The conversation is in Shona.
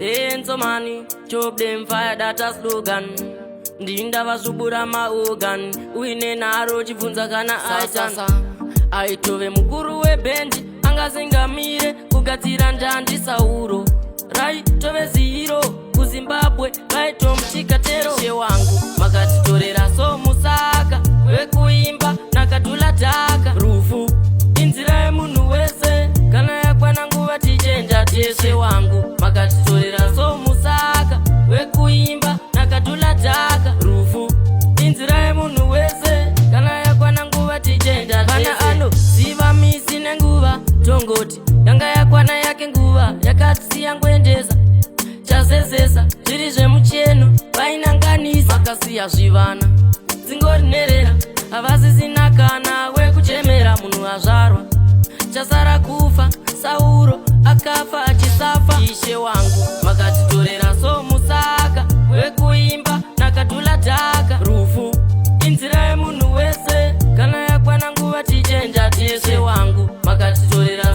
Enzo money, chop them fire, that a slogan. Ndindava zvubura maorgan, uine nharo chibvunza kana aitan. Aitove mukuru webhendi, angazingamire kugadzira ndandi sauro. Raitove ziro kuZimbabwe, vaitomuchikatero. Ishe wangu, makatitorera somusaka wekuimba nakadhula dhaka. Rufu inzira yemunhu wese, kana yakwana nguva tichenja teshe. Wangu, makatitorera somusaka wekuimba nakadhula dhaka. Rufu inzira yemunhu wese, kana yakwana nguva tichenja. Vana anoziva misi nenguva, tongoti yanga yakwana yake nguva, yakatisiya ngoendesa chazezesa zviri zvemucheno vainanganisa. Vakasiya zvivana dzingori nherera, havasisina kana wekuchemera. Munhu azvarwa chasara kufa, Sauro akafa achisafa. Ishe wangu, makatitorera somusaka wekuimba nakadhula dhaka. Rufu inzira yemunhu wese, kana yakwana nguva tichenja teshe. Wangu, makatitorera.